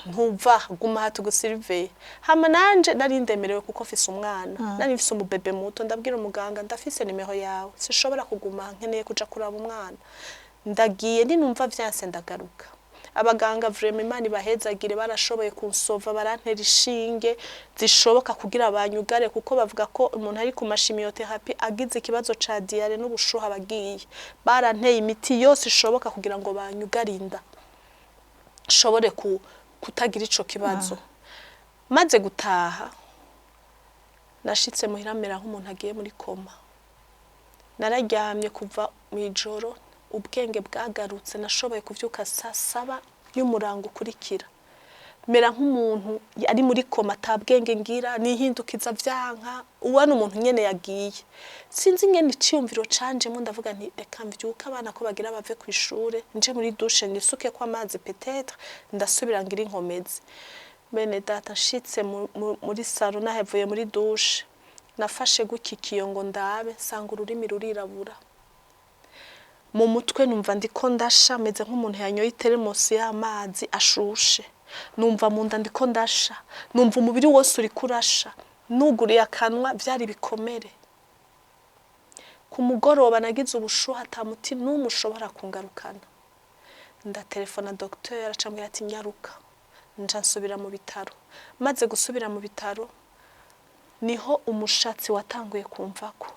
ntuva, guma aha tugusiriveye. Hama nanje nari ndemerewe kuko mfise umwana, nari mfise umubebe muto. Ndabwira umuganga, ndafise nimero yawe, sinshobora kuguma aha, nkeneye kuja kuraba umwana, ndagiye, ninumva vyanse ndagaruka. Abaganga vraiment, Imana ibahezagire, barashoboye kunsova, barantera ishinge zishoboka kugira banyugare, kuko bavuga ko umuntu ari ku ma chimiothérapie agize ikibazo ca diarrhée n'ubushuha bagiye. Baranteye imiti yose ishoboka kugira ngo banyugare inda, nshobore kutagira ico kibazo. Maze gutaha, nashitse muhira mera nk'umuntu agiye muri coma. Nararyamye kuva mu ijoro. Ubwenge bwagarutse, nashoboye kuvyuka saa 7 y'umurango ukurikira, mera nk'umuntu ari muri coma, ata bwenge ngira, nihindukiza vyanka, ubona umuntu nyene yagiye. Sinzi ingene iciyumviro canjemo, ndavuga nti reka mvyuke, abana ko bagira bave kw'ishure, nje muri douche nisukeko amazi, peut-être ndasubira ngira inkomezi. Bene data, nshitse muri salon, nahevuye muri douche, nafashe gutya ikiyo ngo ndabe, nsanga ururimi rurirabura. Mu mutwe numva ndiko ndasha, meze nk'umuntu yanyoye iteremosi y'amazi ashushe. Numva mu nda ndiko ndasha, numva umubiri wose uriko urasha. Nuguriye akanwa vyari bikomere. Ku mugoroba nagize ubushuhe ata muti n'umwe ushobora kungarukana. Ndatelefona docteur, acambwira ati nyaruka. Nca nsubira mu bitaro. Maze gusubira mu bitaro niho umushatsi watanguye kumvako.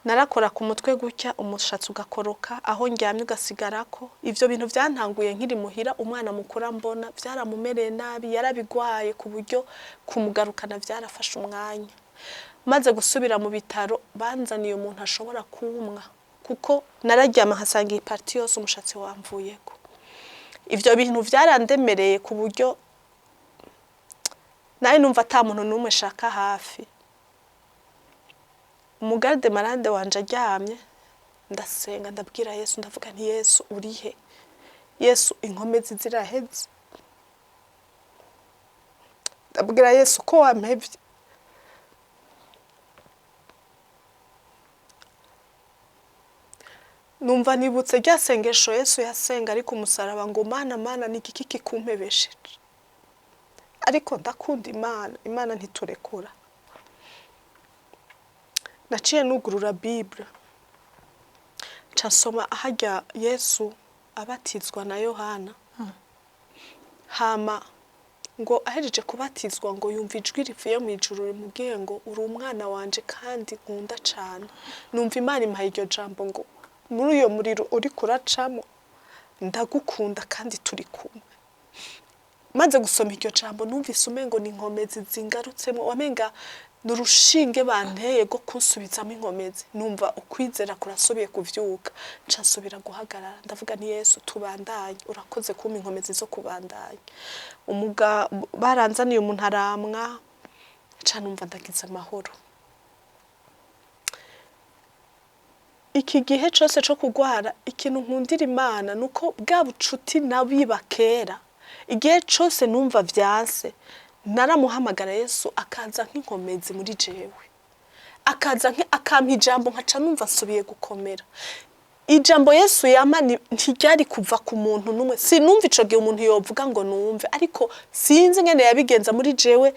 Narakora ku mutwe gutya, umushatsi ugakoroka, aho ndyamye ugasigarako. Ivyo bintu vyantanguye nkiri muhira. Umwana mukuru ambona vyaramumereye nabi, yarabigwaye ku buryo kumugarukana vyarafashe umwanya. Maze gusubira mu bitaro banzaniye umuntu ashobora kumwa, kuko nararyama nkasanga iyi partie yose umushatsi wamvuyeko. Ivyo bintu vyarandemereye ku buryo nawe numva ata muntu n'umwe nshaka hafi. Umu garde malade wanje aryamye, ndasenga, ndabwira Yesu, ndavuga nti: "Yesu, urihe? Yesu, inkomezi ziraheze." Ndabwira Yesu ko wampevye. Numva nibutse rya sengesho Yesu yasenga ari ku musaraba ngo: "Mana, Mana, ni igiki kikumpebesheje?" Ariko ndakunda Imana, Imana ntiturekura. Naciye nugurura Bible, nca nsoma aharya Yesu abatizwa na Yohana, hama ngo ahejeje kubatizwa ngo yumva ijwi rivuye mu ijuru rimubwiye ngo: "Uri umwana wanje kandi nkunda cane." Numva Imana impaye iryo jambo ngo: "Muri uyo muriro uriko uracamo, ndagukunda kandi turi kumwe." Maze gusoma iryo jambo numvise umengo ni inkomezi zingarutsemo, wamenga ni urushinge banteye rwo kunsubizamo inkomezi. Numva ukwizera kurasubiye kuvyuka, nca nsubira guhagarara, ndavuga nti: "Yesu, tubandanye, urakoze kumpa inkomezi zo kubandanya." Umuga baranzaniye umuntu aramwa, nca numva ndagize amahoro. Iki gihe cose co kugwara, ikintu nkundira Imana nuko bwa bucuti nabiba kera, igihe cose numva vyanse naramuhamagara Yesu, akaza nk'inkomezi muri jewe, akaza akampa ijambo, nkaca numva nsubiye gukomera. Ijambo Yesu yampa ntiryari kuva ku muntu n'umwe. Sinumva ico gihe umuntu yovuga ngo numve, ariko sinzi ingene yabigenza muri jewe,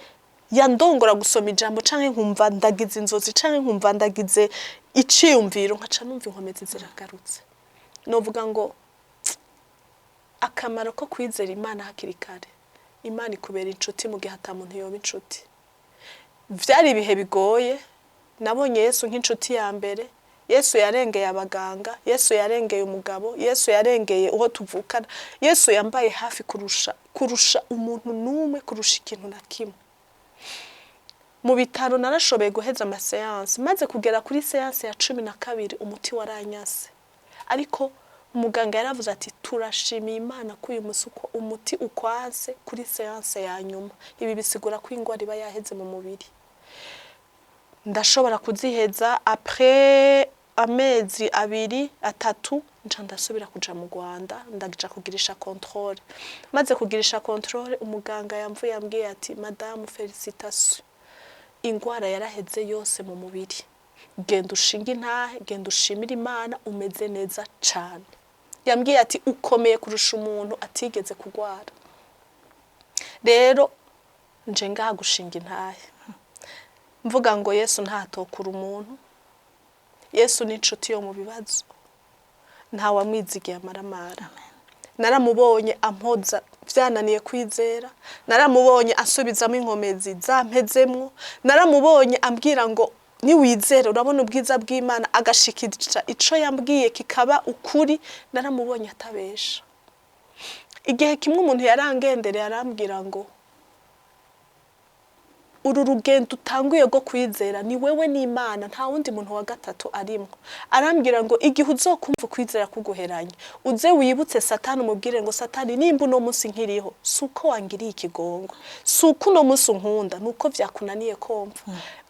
yandongora gusoma ijambo canke nkumva ndagize inzozi canke nkumva ndagize iciyumviro, nkaca numva inkomezi ziragarutse. Novuga ngo akamaro ko kwizera Imana hakiri kare, Imana ikubera inshuti mu gihe ata muntu yoba inshuti. Vyari ibihe bigoye, nabonye Yesu nk'inshuti ya mbere. Yesu yarengeye abaganga, Yesu yarengeye umugabo, Yesu yarengeye uwo tuvukana. Yesu yambaye hafi kurusha umuntu n'umwe, kurusha ikintu na kimwe. Mu bitaro narashoboye guheza ama séances. Maze kugera kuri séance ya 12 umuti waranyase, ariko umuganga yaravuze ati: "Turashimiye Imana ko uyu musi uko umuti ukwanse kuri séance ya nyuma." Ibi bisigura ko ingwara iba yaheze mu mubiri. Ndashobora kuziheza. Après amezi 2, 3, nca ndasubira kuja mu Rwanda, ndaja kugirisha contrôle. Maze kugirisha contrôle, umuganga yamvuye yambwiye ati: "Madamu, félicitations, ingwara yaraheze yose mu mubiri. Genda ushinge intahe, genda ushimire Imana, umeze neza cane." Yambwiye ati: "Ukomeye kurusha umuntu atigeze kugwara." Rero nje ngaha gushinga intahe, mvuga ngo Yesu ntatokura umuntu. Yesu ni inshuti yo mu bibazo, ntawamwizigiye amaramara. Naramubonye ampoza vyananiye kwizera, naramubonye asubizamo inkomezi zampezemwo, naramubonye ambwira ngo: "Niwizere urabona ubwiza bw'Imana", agashikiriza ico yambwiye kikaba ukuri. Naramubonye atabesha. Igihe kimwe umuntu yarangendereye arambwira ngo: "Uru rugendo utanguye rwo kwizera ni wewe n'Imana, nta wundi muntu wa gatatu arimwo." Arambwira ngo: "Igihe uzokumva ukwizera kuguheranye, uze wibutse Satani, umubwire ngo: 'Satani, nimba uno munsi nkiriho, si uko wangiriye ikigongwe, si uko uno munsi unkunda, ni uko vyakunaniye komva.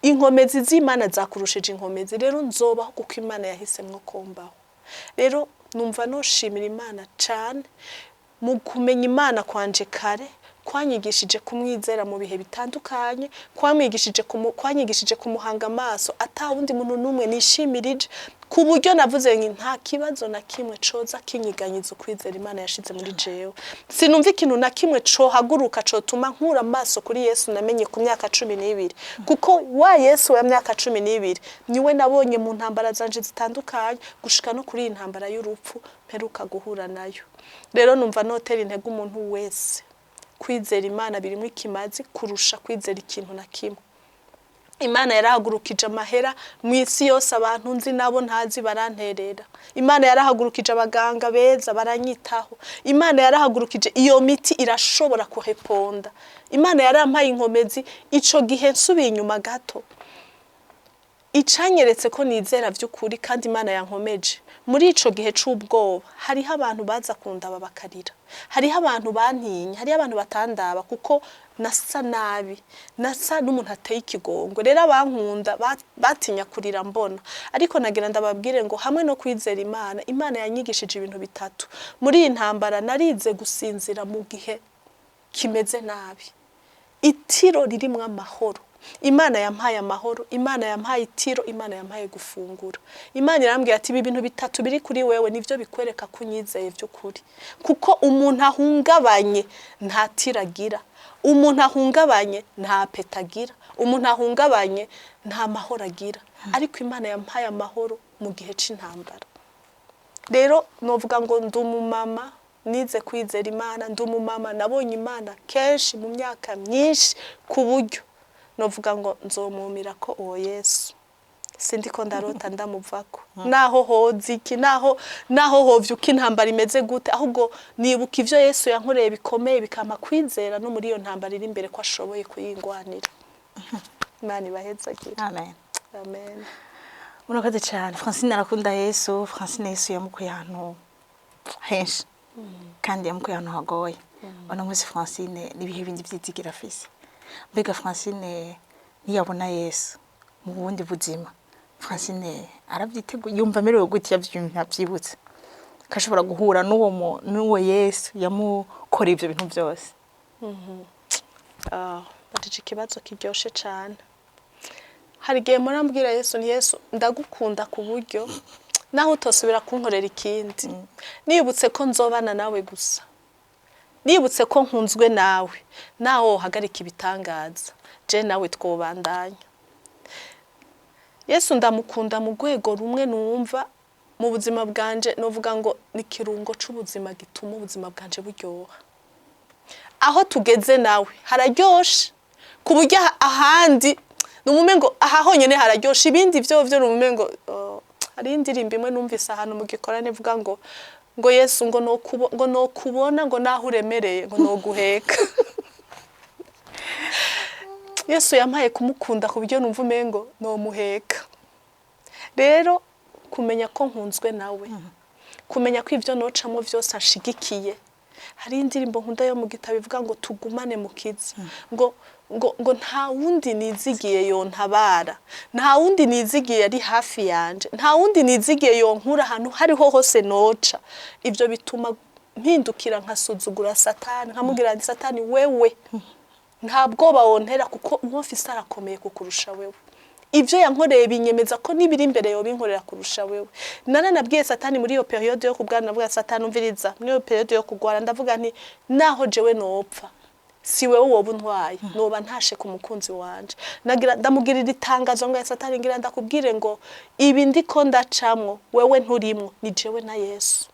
Inkomezi z'Imana zakurushije inkomezi. Rero nzobaho kuko Imana yahisemwo kombaho.'" Rero numva noshimira Imana cane. Mu kumenya Imana kwanje kare, kwanyigishije kumwizera mu bihe bitandukanye, kwanyigishije kumuhanga amaso ata wundi muntu n'umwe nishimirije, ku buryo navuze nti nta kibazo na kimwe coza kinyiganyiza ukwizera Imana yashize muri jewe. Sinumva ikintu na kimwe cohaguruka cotuma nkura amaso kuri Yesu namenye ku myaka 12, kuko wa Yesu wa myaka 12 niwe nabonye mu ntambara zanje zitandukanye, gushika no kuri iyi ntambara y'urupfu mperuka guhura nayo. Rero numva notera intege umuntu wese: kwizera Imana birimo ikimazi kurusha kwizera ikintu na kimwe. Imana yarahagurukije amahera mu isi yose, abantu nzi nabo ntazi baranterera. Imana yarahagurukije abaganga beza baranyitaho. Imana yarahagurukije iyo miti irashobora kureponda. Imana yarampaye inkomezi. Ico gihe nsubiye inyuma gato, icanyeretse ko nizera vy'ukuri kandi Imana yankomeje muri ico gihe c'ubwoba, hariho abantu baza kundaba bakarira, hariho abantu bantinya, hariho abantu batandaba kuko nasa nabi, nasa n'umuntu ateye ikigongo. Rero abankunda batinya kurira mbona. Ariko nagira ndababwire ngo hamwe no kwizera Imana, Imana yanyigishije ibintu bitatu muri iyi ntambara. Narize gusinzira mu gihe kimeze nabi, itiro ririmwo amahoro. Imana yampaye amahoro, Imana yampaye itiro, Imana yampaye gufungura. Imana irambwira ati: "Ibi bintu bitatu biri kuri wewe nivyo bikwereka ko unyizeye vy'ukuri, kuko umuntu ahungabanye nta tiro agira, umuntu ahungabanye nta appétit agira, umuntu ahungabanye nta mahoro agira." Ariko Imana yampaye amahoro mu gihe c'intambara. Rero novuga ngo ndi umumama nize kwizera Imana, ndi umumama nabonye Imana kenshi mu myaka myinshi, ku buryo novuga ngo nzomumira ko uwo Yesu sindiko ndarota ndamuvako, naho hoza iki, naho hovyuka intambara imeze gute. Ahubwo nibuka ivyo Yesu yankoreye bikomeye, bikampa kwizera no muri iyo ntambara iri imbere ko ashoboye kuyingwanira. Imana ibahezagire. Amen. Amen. Murakoze cyane, Francine. Arakunda Yesu. Francine, Yesu yamukuye ahantu henshi kandi yamukuye ahantu hagoye. Uno munsi Francine n'ibihe bindi byizigira afise? Mbega Francine niyabona Yesu mu bundi buzima, Francine arabyiteguye? Yumva amerewe gute iyo abyibutse ko ashobora guhura n'uwo Yesu yamukoreye ibyo bintu byose? Ah, bajije ikibazo kiryoshe cane. Hari igihe murambwira Yesu ni Yesu ndagukunda ku buryo naho utosubira kunkorera ikindi, nibutse ko nzobana nawe gusa, nibutse ko nkunzwe nawe, nawe wohagarika ibitangaza, je nawe twobandanya. Yesu ndamukunda mu rwego rumwe numva mu buzima bwanje novuga ngo ni ikirungo c'ubuzima gituma ubuzima bwanje buryoha. Aho tugeze nawe hararyoshe, ku buryo ahandi numume ngo aha honyene hararyoshe, ibindi vyo numume ngo oh. Hari indirimbo imwe numvise ahantu mu gikorane ivuga ngo Yesu ngo nokubona ngo naho uremereye ngo noguheka. Yesu yampaye kumukunda ku buryo numva umengo nomuheka. Rero kumenya ko nkunzwe nawe, kumenya ko ibyo nocamo vyose anshigikiye. Hari indirimbo nkunda yo mu gitabo ivuga ngo "Tugumane mukiza", ngo nta wundi nizigiye yontabara, nta wundi nizigiye ari hafi yanje, nta wundi nizigiye yonkura ahantu hariho hose noca. Ivyo bituma mpindukira nkasuzugura Satani, nkamubwira nti: "Satani wewe, nta bwoba wontera, kuko uwo mfise arakomeye kukurusha wewe. Ivyo yankoreye binyemeza ko n'ibiri imbere yobinkorera kurusha wewe." Naranabwiye Satani muri iyo période yo kubwana, navuga: "Satani, umviriza." Muri iyo période yo kugwara ndavuga nti: "Naho jewe nopfa, si wewe woba untwaye, noba ntashe ku mukunzi wanje." Nagira ndamugirira itangazo ngo: "Satani, ngira ndakubwire ngo ibi ndiko ndacamwo wewe nturimwo, ni jewe na Yesu.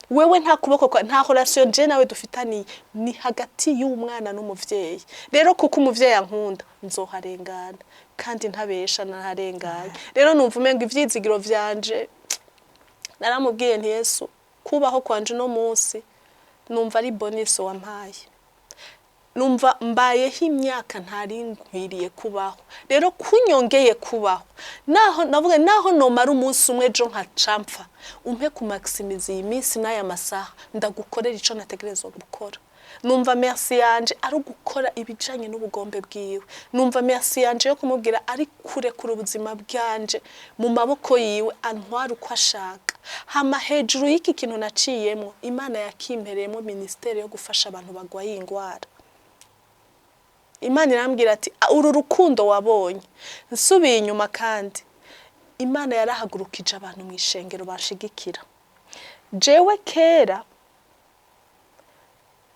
Wewe nta kuboko kwa, nta relation je nawe dufitaniye, ni hagati y'umwana n'umuvyeyi. Rero kuko umuvyeyi ankunda, nzoharengana." Kandi ntabesha, naraharenganye. Rero numva umenga ivyizigiro vyanje, naramubwiye nti: "Yesu, kubaho kwanje uno munsi numva ari bonus wampaye, numva mbayeho imyaka ntari nkwiriye kubaho. Rero kunyongeye kubaho, naho navuga naho nomara umunsi umwe ejo nkaca mpfa, umpe kumaximiza iyi minsi n'aya masaha, ndagukorera ico nategerezwa gukora. Numva merci yanje ari ugukora ibijanye n'ubugombe bwiwe. Numva merci yanje yo kumubwira ari kurekura ubuzima bwanje mu maboko yiwe, antwara uko ashaka." Hama hejuru y'iki kintu naciyemwo, Imana yakimpereyemo ministère yo gufasha abantu bagwaye iyi ngwara. Imana irambwira ati: "Ah, uru rukundo wabonye." Nsubiye inyuma kandi, Imana yarahagurukije abantu mu ishengero banshigikira. Jewe kera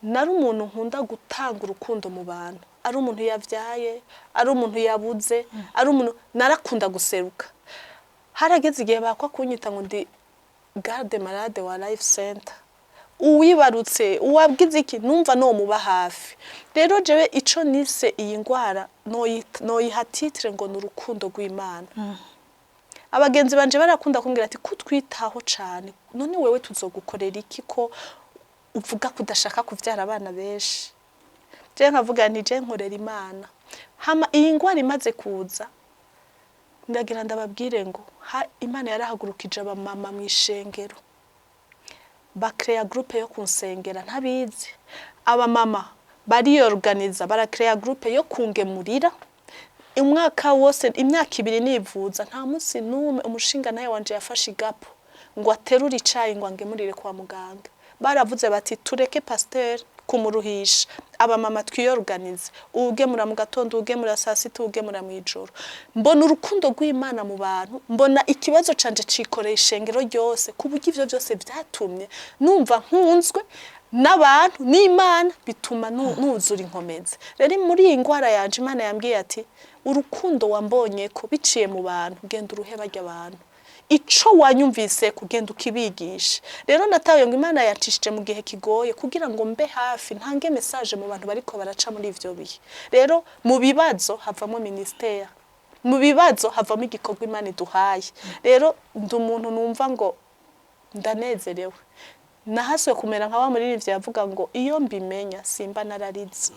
nari umuntu nkunda gutanga urukundo mu bantu, ari umuntu yavyaye, ari umuntu yabuze, ari umuntu narakunda guseruka. Harageze igihe bakwa kunyita ngo ndi garde malade wa Life Center, uwibarutse, uwabwize iki, numva no muba hafi. Rero jewe ico nise iyi ngwara, noyiha titre ngo ni urukundo rw'Imana. Abagenzi banje barakunda kumbwira ati: "Kutwitaho cane, none wewe tuzogukorera iki ko uvuga ko udashaka kuvyara abana benshi?" Je nkavuga nti: "Je nkorera Imana." Hama iyi ngwara imaze kuza, ndagira ndababwire ngo Imana yarahagurukije abamama mu ishengero, bakreya groupe yo kunsengera ntabizi. Abamama bariyorganiza, barakreya groupe yo kungemurira. Umwaka wose, imyaka 2 nivuza, nta munsi n'umwe umushinga nawe wanje yafashe igapo ngo aterure icayi ngo angemurire kwa muganga. Baravuze bati: "Tureke pasteur kumuruhisha, abamama twiyorganize, uwugemura mu gatondo, uwugemura saa sita, uwugemura mw'ijoro." Mbona urukundo rw'Imana mu bantu, mbona ikibazo canje cikoreye ishengero ryose, ku buryo ivyo vyose vyatumye numva nkunzwe n'abantu n'Imana, bituma nuzura inkomezi. Rero muri iyi ngwara yanje, Imana yambwiye ati: "Urukundo wambonye ko biciye mu bantu, genda uruhe barya abantu ico wanyumvise, kugenda ukibigisha." Rero natawe ngo Imana yacishije mu gihe kigoye kugira ngo mbe hafi, ntange message mu bantu bariko baraca muri ivyo bihe. Rero mu bibazo havamo ministère, mu bibazo havamo igikorwa Imana iduhaye. Rero ndi umuntu numva ngo ndanezerewe, nahaswe kumera nka wa muririmbyi yavuga ngo: "Iyo mbimenya simba nararize,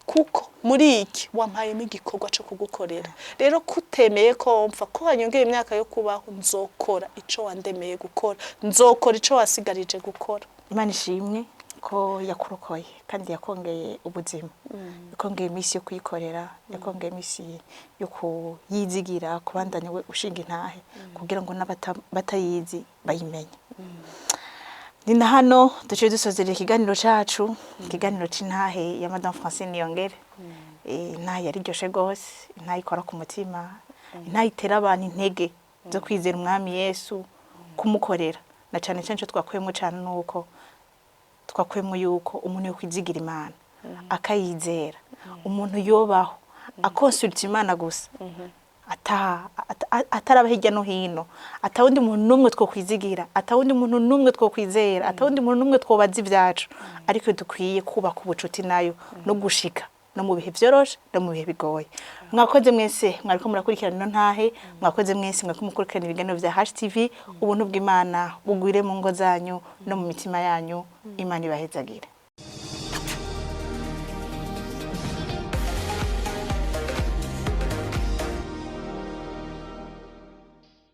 kuko muri iki wampayemo igikorwa cyo kugukorera. Rero kutemeye ko mfa, ko wanyongeye imyaka yo kubaho, nzokora ico wandemeye gukora, nzokora ico wasigarije gukora." Imana ishimwe ko yakurokoye kandi yakongeye ubuzima, yakongeye iminsi yo kuyikorera, yakongeye iminsi yo kuyizigira, kubandanya we ushinga intahe kugira ngo n'abatayizi bayimenye. Ni na hano duciye dusozerera ikiganiro cacu, ikiganiro c'intahe ya Madame Francine Niyongere. Intahe yariryoshe gose, intahe ikora ku mutima, intahe itera abantu intege zo kwizera Umwami Yesu, kumukorera. Na cane cane ico twakuyemo cane nuko twakuyemo yuko umuntu yo kwizigira Imana, akayizera, umuntu yobaho akonsulta Imana gusa, ataraba hirya no hino, atawundi muntu n'umwe twokwizigira, atawundi muntu n'umwe twokwizera, atawundi muntu n'umwe twobaza ibyacu, ariko dukwiye kubaka ubucuti nayo no gushika no mu bihe vyoroshe no mu bihe bigoye. Mwakoze mwese mwariko murakurikirana ino ntahe, mwakoze mwese mwariko mukurikirana ibiganiro vya HTV. Ubuntu bw'Imana bugwire mu ngo zanyu no mu mitima yanyu. Imana ibahezagire.